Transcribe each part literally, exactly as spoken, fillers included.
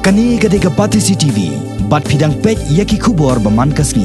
Kane ka dei ka Batesi T V, bad phi dang peit ïa ki khubor ba man ka sngi.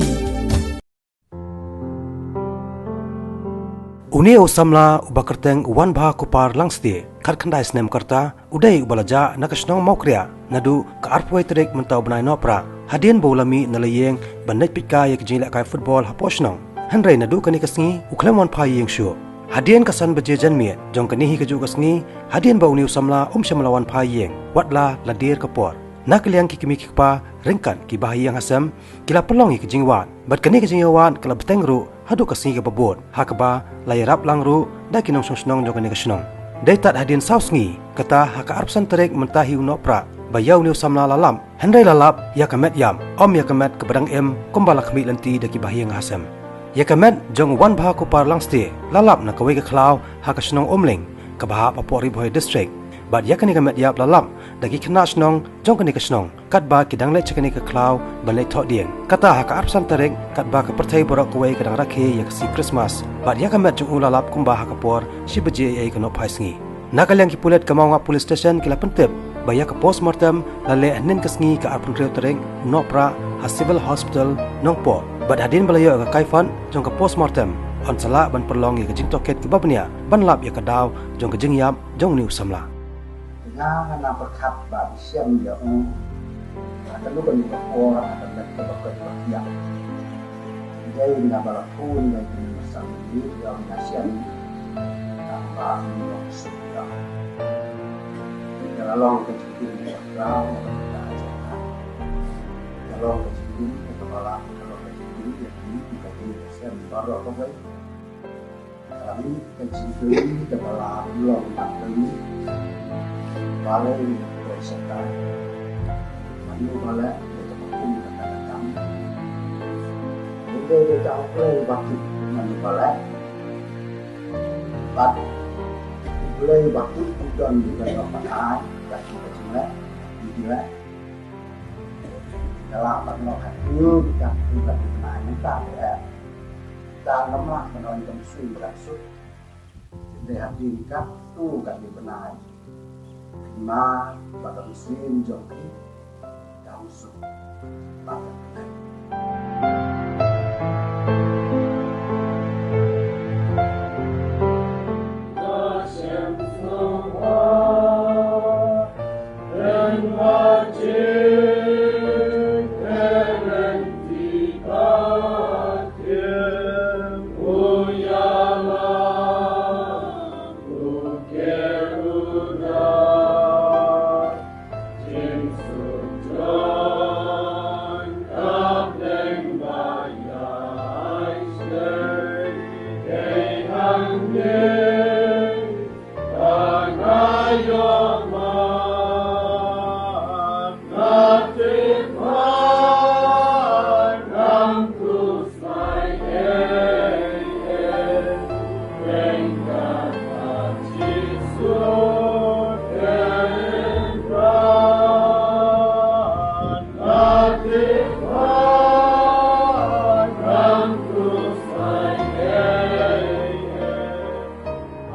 Une u samla uba kyrteng u Wanbha Kupar Langstieh, khatkhyndai snem ka rta, u dei uba la jah na ka shnong Mawkriah naduh ka arphew tarik mynta u bnai Nohprah, hadien ba u la mih na la ïing ban leit peitkai ïa ka jinglehkai football hapoh shnong. Hynrei naduh kane ka sngi u khlem wan phai ïing shuh. Hadien ka san baje janmiet jong kane hi kajuh ka sngi, hadien ba une u samla um shym la wan phai ïing, watla la dier ka por, na ka liang ki kmie ki kpa ryngkat ki bahaïing hasem ki la pynlong ïa ka jingwad, bad kane ka jingïawad ka la bteng ruh haduh ka sngi kaba bud, ha kaba la ïarap lang ruh da ki nongshong shnong jong kane ka shnong. Dei tad hadien saw sngi, kata ha ka arphew san tarik mynta hi u Nohprah, ba ïa une u samla la lap, hynrei la lap ïa ka met ïap, ym ïa ka met kaba dang im kumba la khmih lynti da ki bahaïing hasem. Ïa ka met jong u Wanbha Kupar Langstieh la lap na kawei ka khlaw ha ka shnong Umling, kaba hap hapoh Ri Bhoi District. Bad ïa kane ka met ïap la lap da ki khynnah shnong jong kane ka shnong, katba ki dang leit sha kane ka khlaw ban leit thoh dieng. Kata ha ka arphew san tarik, katba ka pyrthei baroh kawei ka dang rakhe ïa ka sngi Christmas. Bad ïa ka met jong u la lap kumba ha ka por shi baje eiei ka nohphai sngi. Na ka liang ki pulit ka Mawngap Police Station ki la pyntip ba ïa ka postmortem la leh hynnin ka sngi ka arphew hynriew tarik Nohprah ha Civil Hospital Nongpoh. Bad hadien ba la ïoh ïa ka kaifat jong ka postmortem, yn sa lah ban pynlong ïa ka jingtohkit kaba bniah ban lap ïa ka daw jong ka jingïap jong une u samla. Nga nga nang pyrkhat ba u shem ïa u. Ka lu ka ni ka por ka met ka ba ka ba ïa. Dei na ba la pun dei ki nang sam ni ïa u na shem. Ka ba ni long su ïa. Ka la long ka jingim ïa ka. Ka long ka jingim ïa ka ba la ka long ka jingim ïa ki ka jingim shem baroh ka bai. Kali ka jingkylli kaba la long ban kylli. Balei ko Soitan? Mano ba leh ïa kaba kum kata ka kam? Lei dei da U Blei ba tip mano ba leh. Bad U Blei ba tip u don, u don ba ai ïa ka jingleh, u jingleh. Ka lah ban long ha ïing ka, u don ba ai mynta eh. Tang namar ba ngan kam sui kam suk. Dei hadien katto katne bnai. Ka ma bad ka mynsiem jong phi kam suk. Bad ka bnai.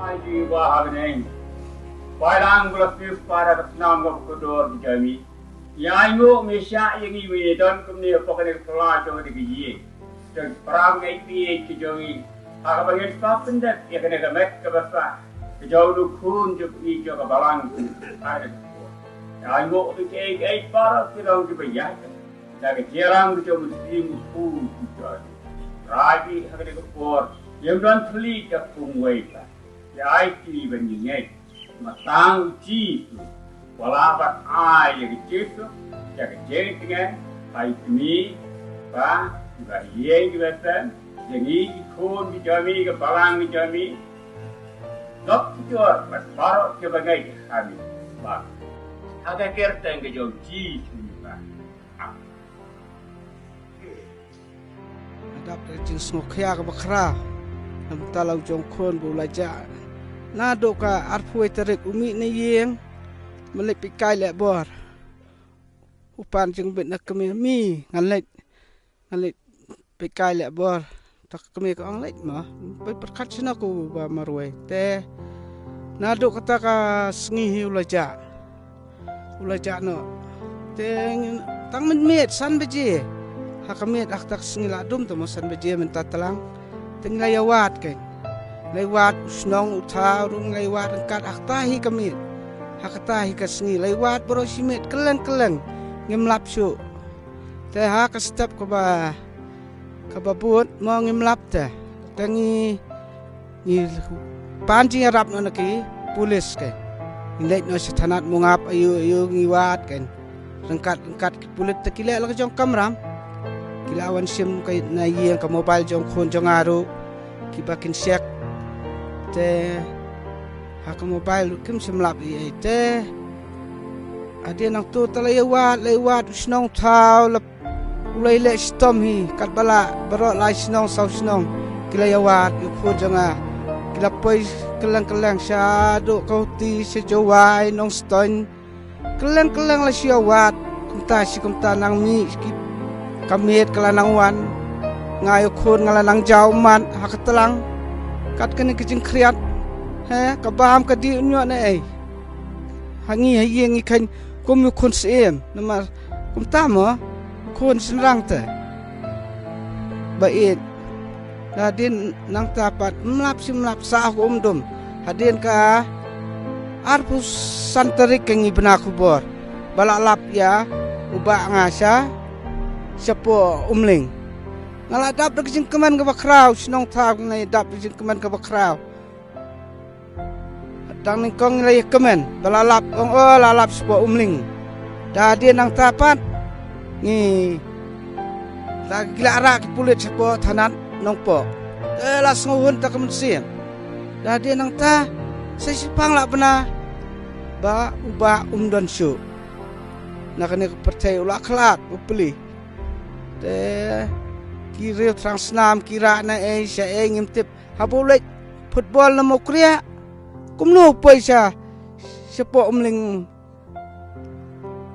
Ai ju ba ha bneng. Paidbah, ko la phi para ka tnam ka kordor ki jami. Ïa ai nguh me shah ïa ngi me don kumne hapoh kane ka pla jong kane ka ïing. Jong para bangeit baieit ki jong ngi. Ha kaba ngin sa pyndep ïa kane ka met kaba sah. Ka jong u khun jong ngi jong ka balang. Ha kane ka por. Ïa ai nguh me kiei kiei para ki long kiba ïaid. Da ka jingïarap ka jong u Mynsiem Bakhuid u Trai. Trai ha kane ka por. Ïa don thylliej da kumwei ba. Ïa ai ki ban ïeng. Mynta u Jisu. Wat la ban ai ïa ka jingkyrkhu, ïa ka jingtngen, ha i kmie, ba, ba ïeng ki ba sem, ïa ngi ki khun ki jong mi, ka balang ki jong mi. Dok ki jor, bad baroh ki bangeit ha mi. Ba. Ha ka kyrteng ka jong u Jisu ba. Amen. Nga dap da ka jingsngewkhia kaba khraw. Namar ba u jong khun ba u la jah. Naduh ka arphew tarik u mih na ïing. Ban leit peit kai leh bor. U pan jingbit na kmie, mi, ngan leit. Ngan leit peit kai leh bor. Te ka kmie ka ong leit mo. Peit pyrkhat shano ko ba marwei. Te. Naduh kata ka sngi hi u la jah. U la jah noh. Te ngin tang mynmiet san baje. Ha ka miet ha kata ka sngi la dum te mo san baje mynta tlang. Te ngi la ïa wad keiñ. La ïa wad u shnong u thaw ruh ngi la ïa wad ryngkat ha kata hi ka miet. Ha kata hi ka sngi la ïa wad baroh shi miet kylleng kylleng. Ngim lap shuh. Te ha ka step kaba kaba bud mo ngim lap te. Te ngi ngi pan jingïarap noh na ki pulit keiñ. Ngi leit noh sha thanat Mongap aïu aïu ngi wad keiñ. Ryngkat ryngkat ki pulit te ki leh la ka jong kamram. Ki la wan shim ka na ïing ka mobile jong khun jong nga ruh. Kiba kin check. Te ha ka mobile ruh kim shym lap ei ei te. Hadien nangta te la ïa wad la ïa wad u shnong thaw la u la ïaleh shitom hi katba lah baroh lai shnong saw shnong. Ki la ïa wad ïa u khun jong nga. Ki la poi kylleng kylleng shaduh Kauhti sha Jowai Nongstoiñ. Kylleng kylleng la shu ïa wad kumta shi kumta nang mih ki ka miet ka la nang wan. Nga ïa u khun nga la nang jaw mat ha ka tlang. Kat kane ka jingkhriat. He ka bam ka dih u ñiuh ne ei. Ha ngi ha ïing ngi khein kum u khun syiem namar kumta mo khun shynrang te. Ba ïeit. Hadien nangta pat mlap shi mlap sah ka um dum. Hadien ka arphew san tarik ka ngi bna khubor ba la lap ïa u bah nga sha shapoh Umling. Nga la dap da ka jingkmen kaba khraw shnong thaw nga la dap da ka jingkmen kaba khraw. Dang nyngkong ngi la ïa kmen ba la lap ong o la lap shapoh Umling. Da hadien nangta pat ngi la ki la rah ki pulit shapoh thanat Nongpoh. Te la sngew hun ta ka mynsiem. Da hadien nangta sa shipang la bna ba u bah um don shuh. Na kane ka pyrthei u la khlad u pli. Te ki riew thrang snam ki rah na ei sha ei ngim tip. Haba u leit football na Mawkriah kumno u poi sha shapoh Umling.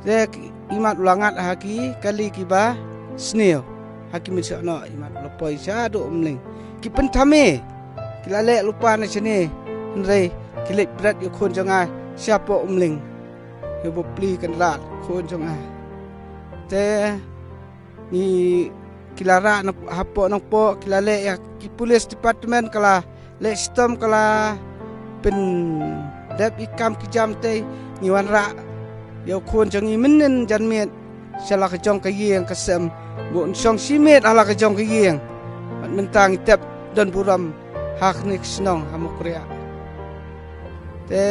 Te ki imat u la ngat ha ki kali kiba sniew ha ki mynshoh noh imat u la poi shaduh Umling. Ki pynthame ki la leh lypa na shane hynrei ki leit bret ïa u khun jong nga shapoh Umling. Ïa u ba pli kan lad khun jong nga. Te ngi ki la rah na hapoh Nongpoh ki la leh ïa ki police department ka la leh shitom ka la pyndep ïa ki kam ki jam te ngi wanrah ïa u khun jong ngi mynnin janmiet sha la ka jong ka ïing ka sem ba un shong shi miet ha la ka jong ka ïing. Bad mynta ngi tep don burom ha kane ka shnong ha Mawkriah. Te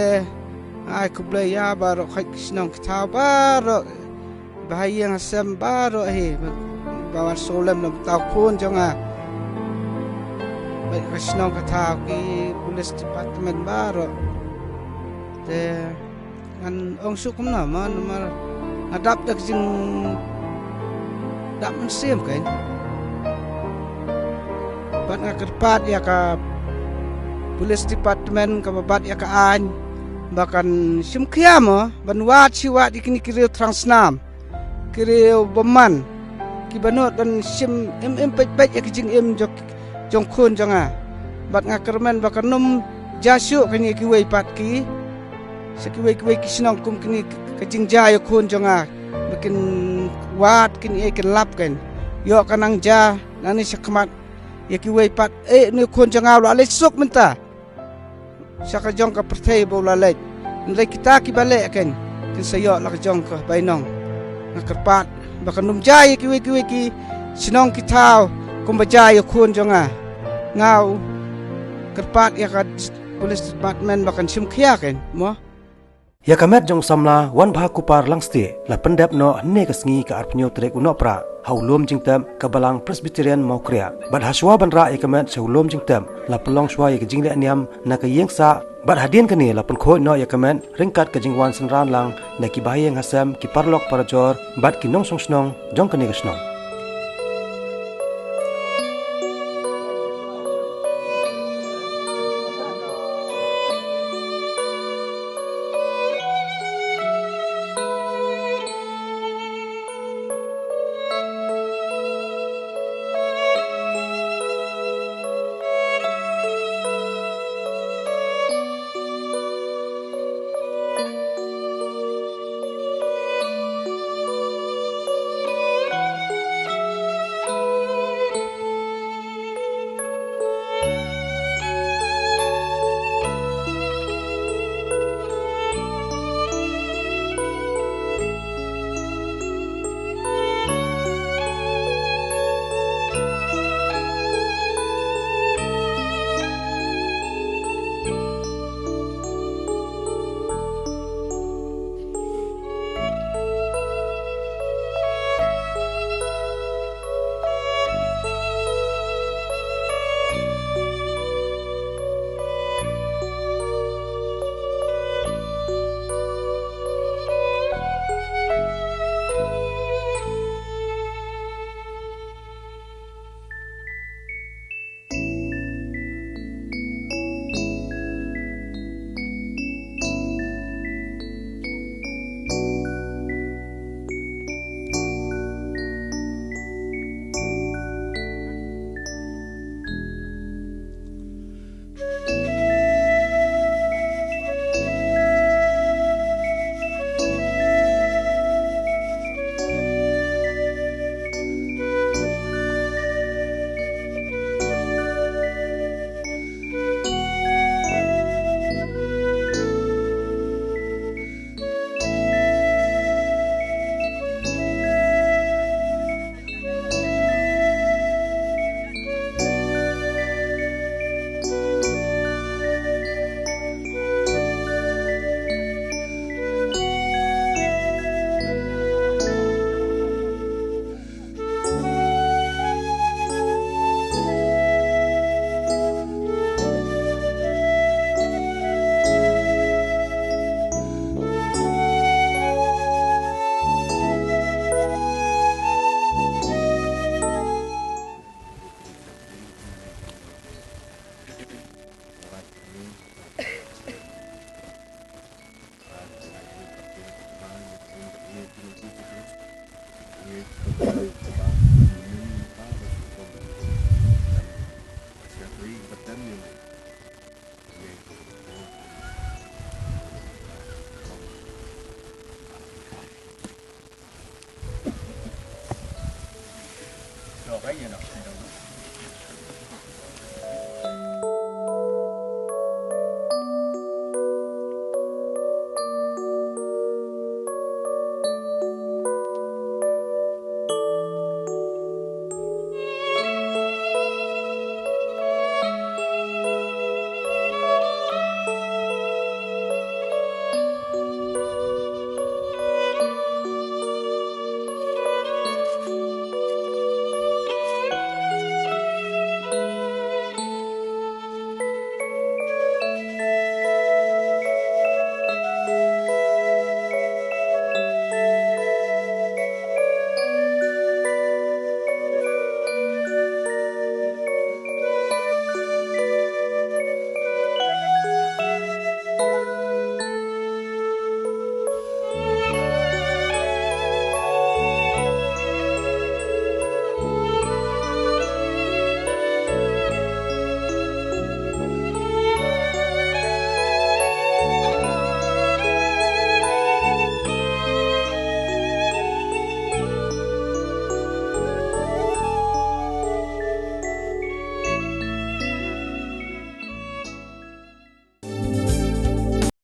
ai khublei ïa baroh khoit ki shnong ki thaw baroh. Ba ha ïing ha sem baroh hi ba wan sngewlem na bynta u khun jong nga. Ba ka shnong ka thaw ki police department baroh. Te ngan ong shuh kumno mo namar nga dap da ka jingdap mynsiem keiñ. Bad nga kyrpad ïa ka police department kaba bat ïa ka aiñ ba kan shim khia mo ban wad shi wad ïa kine ki riew thrang snam. Ki riew bymman kiba nud ban shim im im peit peit ïa ki jingim jong jong khun jong nga. Bad nga kyrmen ba kan ym jia shuh kane kiwei pat ki sha kiwei kiwei ki shnong kum kane ka jingjia ïa khun jong nga. Ba kin wad kine kin lap keiñ ïoh ka nang jia nangne sha khmat ïa kiwei pat eh ne khun jong nga u la leit suk mynta. Sha ka jong ka pyrthei ba u la leit. Hynrei kita kiba leh keiñ kin sa ïoh la ka jong ka bainong. Nga kyrpad ba kan ym jia ïa kiwei kiwei ki shnong ki thaw kumba jia ïa khun jong nga. Nga u kyrpad ïa ka police department ba kan shim khia keiñ mo. Ïa ka met jong u samla Wanbha Kupar Langstieh la pyndep noh hynne ka sngi ka arphew hynñiew tarik u Nohprah ha u lum jingtep ka Balang Presbyterian Mawkriah. Bad ha shuwa ban rah ïa ka met sha u lum jingtep la pynlong shuwa ïa ka jingleh niam na ka ïing sah. Bad hadien kane la pynkhuid noh ïa ka met ryngkat ka jingwan synran lang na ki bahaïing hasem ki paralok parajor bad ki nongshong shnong jong kane ka shnong.